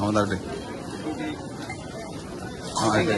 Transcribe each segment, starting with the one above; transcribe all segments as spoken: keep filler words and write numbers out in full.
Order de. Oh, ada.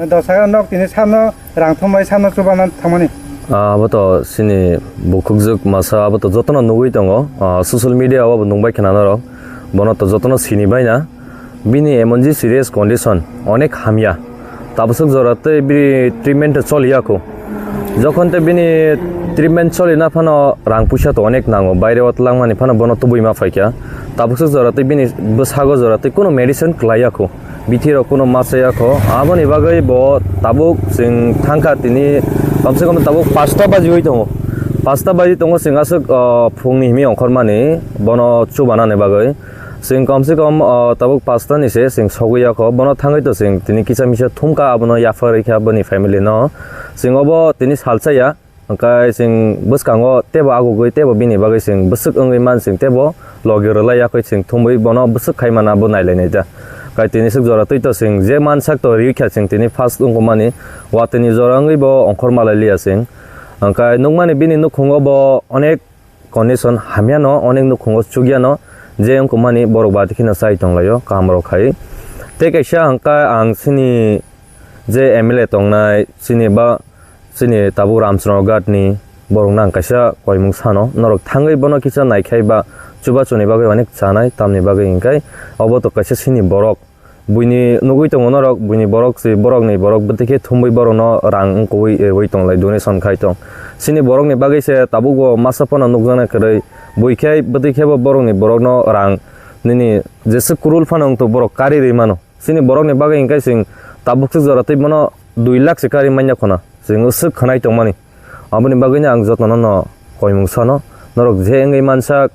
Dosa nok tini samno rang thumbai samno chubana thangmani. Ah, abo to sini bukhukjwk masa, abo to jotono nugwi tongo. Ah, social media o bo nungbai khna norok. Bono to jotono sini baina. Bini emon ji serious condition, onek hamya. Tabaswk jora tei bini treatment choli ya kho. Jokhon tei bini treatment choli na phano rang puisa to onek nango, baire o twlangmani phano bono tubui ma phaikha. Tabaswk jora tei bini bwsago jora tei kuno medicine kwlai ya kho. Bithi rok kuno ma cha ya kho. Aboni bagwi bo tabuk chwng thangkha tini kamse kam tabuk pasta baji oi tongo. Pasta baji tongo chwng aswk, ah, phungni himi ongkhormani bono chubanani bagwi. Chwng kamse kam, ah, tabuk pasta ni se chwng sogwi ya kho. Bono thangwi to chwng tini kisa misa thumkha abono yapharwi kha boni family no. Chwng obo tini salsa ya. Hwnkhe chwng bwskango teibo agugwi teibo bini bagwi chwng bwswk wngwi man chwng teibo logi rwlai yakwi chwng thumwi bono bwswk khai mana bo nailainai da. Kai tini swk jora twi to chwng je mansak to ri kha chwng tini first wngkukmani watwini jora wngwi bo ongkhor malai liya chwng. Hwnkhe nukmani bini nukhungo bo onek condition hamyano, onek nukhungo chukyano je wngkukmani borok bati kheno chai tonglaio kahamrok khai. Tei kaisa hwnkhe ang chini je M L A tongnai chini ba Chini tabuk Ramchandra Ghat ni borok no ang kaisa koimung sano, norok thangwi bono kisa naikhai ba chubachu ni bagwi onek chanai, tamni bagwi hinkhe obo to kaisa chini borok. Buini nugwi tongo norok, buini borok si borok ni borok bwtwi khe thumwi borok no rang wngkukwi rwi tonglai, donation khai tong. Chini borok ni bagwi se tabuk bo masa phano nukjaknai kwrwi, bui khe bwtwi khe bo borok ni borok no rang nini jeswk kwrwl phano wngtong borok kari rwi mano. Chini borokni bagwi hinkhe chwng tabuk swk jora twi bono dui lakh se kari manya khuna chwng swk khwnai tongmani. Aboni bagwino ang jotono no koimung sano, norok je wngwi mansak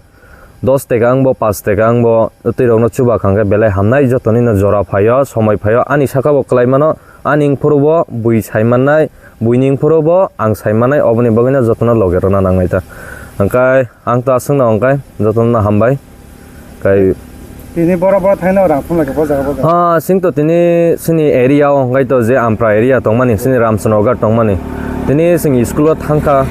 dos taka wngbo, panch taka wngbo, twi rokno chuba kha hwnkhe belai hamnai, jotonino jora phaio, somoi phaio, ani saka bo kwlai mano, ani wngphuru bo bui sai mannai, buini wngphuru bo ang sai mannai, oboni bagwino jotono loge rwna nangnai ta. Hwnkhe ang ta aswkno hwnkhe jotono hambai. Kai Tini boro boro thaino rang thum lai khe bo jaga bo jaga. Ah, sing to tini sini area o hwnkhe to je Ampra area tongmani, sini Ramchandra Ghat tongmani. Tini sing school o thangkha,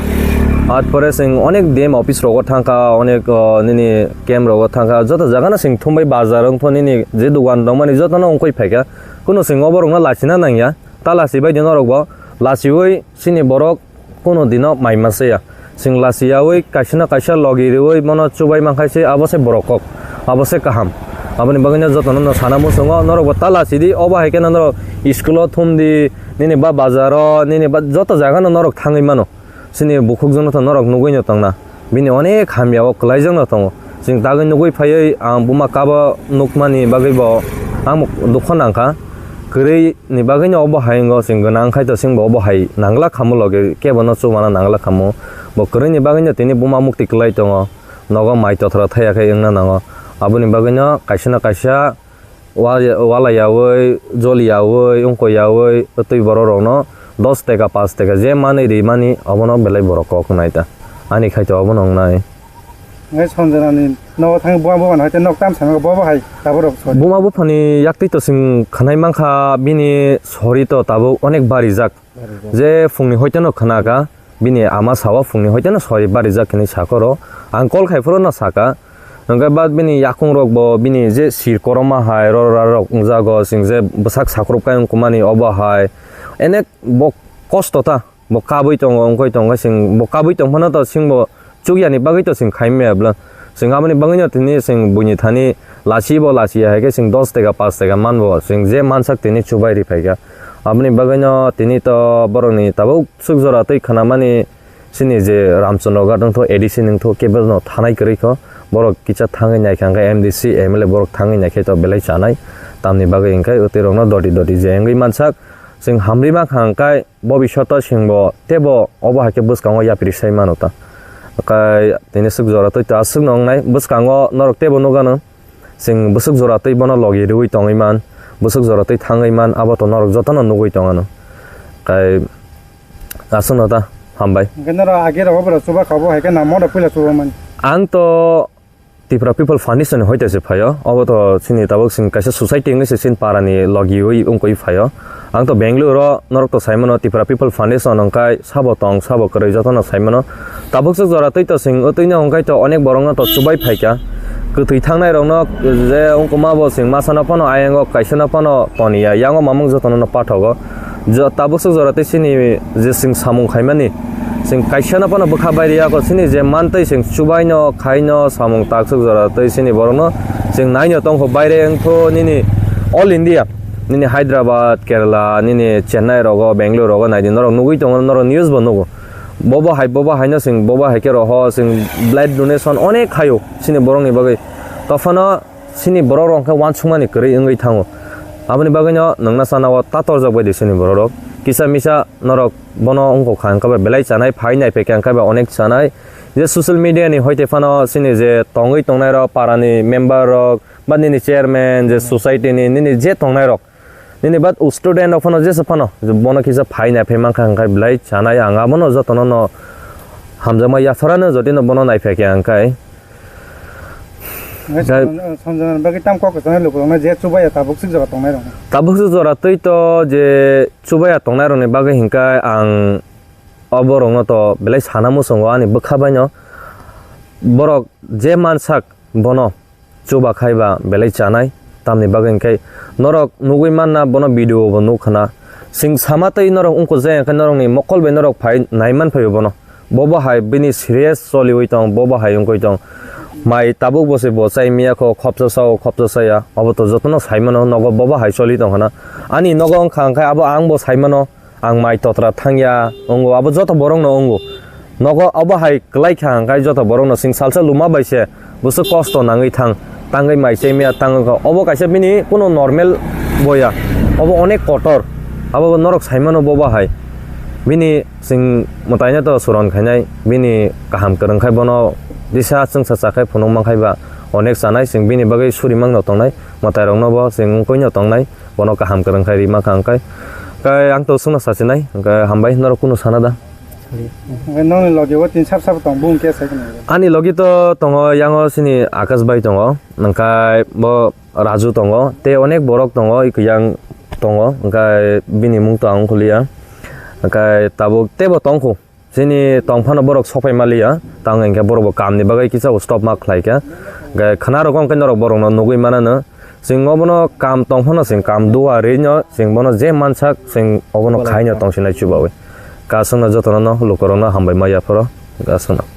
at pore sing onek D M office rogo thangkha, onek, oh, nini camp rogo thangkha, joto jaga no sing thumbai bazar wngtho nini je dogan tongmani joto no wngkoi phaikha. Kuno sing oborok no lachina nangya, ta lachibai di norok bo, lachiwi sini borok Kuno dino mai masa ya. Sing lasi yaui kaisa na kaisa logi riui bono chubai mankhaise abo se borok kok. Abo se kaham. Aboni bagwi no jotono no sana muchungo norok bo ta lasi di obo hai khe no norok school o thum di nini ba bazar o nini ba joto jaga no norok thangwi mano. Sini bukhuk jono to norok nugui no tongna. Bini onek hamya o kwlaijak no tongo. Chwng dagwi nugui phaiwi ang buma kabo nukmani bagwi bo ang dukha nangkha. Kwrwi ni bagwi no obo hai wngo chwng gwnang khai to chwng bo obo hai nangla khamu logi kebo no chumana nangla khamu. Bo kwrwi ni bagwi no tini buma mukti kwlai tongo. Nogo mai tothra thaya khe wngna nango. Aboni bagwi no kaisa na kaisa wa-, wala yaui, joli yaui, wngkoi yaui, twi borok rok no dos teka, pas teka je manwi ri mani obono belai borok kok nai ta. Ani khai to obono wngnai. Ngai Sanjana ni nogo thang buma buma hai te nok tam sanga bo bo hai tabuk rok sori. Buma buphani yaktwi to chwng khwnai mankha bini sori to tabuk onek barijak. Barijak. Je phungni hoiteno khwnaka bini ama sao phungni hoiteno sori barijak hinwi sakoro. Ang call khai phuru no saka. Hwnkhe ba bini yakung rok bo bini je sir koroma hai rora rok wngjago chwng je bwsak sakrupkai wngkukmani obo hai. Enek bo kosto ta. Bo kabui tongo, wngkoi tongo, sing bo kabui tongphano to sing bo chukyani bagwi to sing khaimaya bwla. Sing aboni bagwino tini sing buini thani lasi bo lasi hai khe sing dos teka, pas teka manbo, sing je mansak tini chubai ri phaikha. Aboni bagwino tini to borokni tabuk swk jora twi khanamani sini je Ramchandra Ghat wngtho, A D C wngtho, kebo no thanai kwrwi kho. Borok kisa thangwi naikha hwnkhe M D C, M L A borok thangwi naikhe to belai chanai. Tamni bagwi hwnkhe twi rokno doti doti je wngwi mansak. Chwng hamri mankha hwnkhe bobishoto chwngbo teibo obo hai khe bwskango yapri sai mano ta. Kai tini swk jora twi ta swk no wngnai bwskango norok teibo nukgano. Chwng bwswk jora twi bono logi rwui tongwi man, bwswk jora twi thangwi man, abo to norok jotono nugui tongano. Kai aswkno ta hambai. Hwnkhe norok age rogo borok chuba kha bo hai khe namo da puila chuba mani. Ang to Tipra People Foundation ni hoite se phaio. Obo to chini tabuk chini kaisa society wngwi se chini para ni logi ui wngkoi phaio. Ang to Bangalore o norok to sai mano Tipra People Foundation wngkai sabo tong sabo kwrwi jotono sai mano. Tabuk swk jora twi to chwng o twi no wngkai to onek borok no to chubai phaikha. Kwthwi thangnai rok no je wngkuma bo chwng masa no phano ayang o kaisa no phano toniya yang o mamung jotono no pathogo. Jo-, tabuk swk jora tei chini je chwng samung khaimani, chwng kaisa no phano bwkha bai rwya kho, chini je mantwi chwng chubaino, khaino, samung takswk jora tei chini borokno chwng naino tongkho, baire wngkho nini all India, nini Hyderabad, Kerala, nini Chennai rogo, Bangalore rogo naidi norok nugui tongo, norok news bo nugo. Bobo hai, bobo haino chwng bobo hai khe roho, chwng blood donation onek khaio chini borokni bagwi. Tophano Chini borok rok khe uansukmani kwrwi wngwi thango. Aboni bagwino nwngna sana o ta torjak bai di chini borok rok. Kisa misa norok bono wngkha hwnkhe ba belai chanai, phai nai phaikha hwnkhe ba onek chanai. Je social media ni hoite phano chini je tongwi tongnai rok, para ni member rok, ba nini chairman, je society ni nini je tongnai rok, nini ba student rok phano jesa phano, je bono kisa phai nai phai mankha hwnkhe belai chanai, ang abono jotono no hamjakma yapharano jotino bono nai phaikha hwnkhe. Nai Jai- Sanjana, Sanjana bagwi tam kok kwchangni lukurokno je chubaya tabuk swk jora tongnai rokno. Tabuk swk jora twi to je chubaya tongnai rokni bagwi hinkhe ang o borokno to belai sana muchungo ani bwkha baino. Borok je mansak bono chuba khai ba belai chanai, tamni bagwi hinkhe norok nugui manna bono video bo nukkhana. Chwng sama twi norok wngkuk jaya hinkhe norokni mokol bai norok phai nai manphai bono. Bobo hai bini serious choliwi tong, bobo hai wngwi tong. Mai tabuk bo se bo chai miya kho, khopsa sao, khopsa saya. Obo to jotono sai mano, nogo bobo hai choli tong khana. Ani nogo wngkha hwnkhe abo ang bo sai mano, ang mai totra thangya, wngo, abo joto borokno wngo. Nogo obo hai kwlai kha hwnkhe joto borokno chwng salsa luma bai se bwswk kosto nangwi thang, tangwi mai chai miya tangwi kha. Obo kaisa bini kuno normal boya, obo onek kotor. Abo norok sai mano bobo hai. Bini Chwng mwtaino to suron khainai, bini kaham kwrwng khai bono disa chwngsa chakhai phunuk mankhai ba onek chanai, chwng bini bagwi suri mangno tongnai, mwtairokno bo chwng wngkoi no tongnai, bono kaham kwrwng khai rima kha hwnkhe. Kai ang to chwngno sachinai, hwnkhe hambai norok kunu sana da. Nokni logi o tin sab sab tong bung khe sai khna. Ani logi to tongo, yango sini Akash bai tongo, nangkai bo Raju tongo, tei onek borok tongo, yang tongo, hingkai bini mung to ang kuliya, hingkai tabuk tebo tongkhu. Chini tong phano borok sopai maliya, tang hingke borok bo kamni bagwi kisa bo stop ma khlai kha. Hingke khna rok wngkhe norok borokno nugwi manano. Chwng obono kam tong phano chwng kam duari no chwng bono je mansak chwng obono khaino tong sinai chubawi. Kasungno jotono no lukorokno hambai ma yapharo kasungno.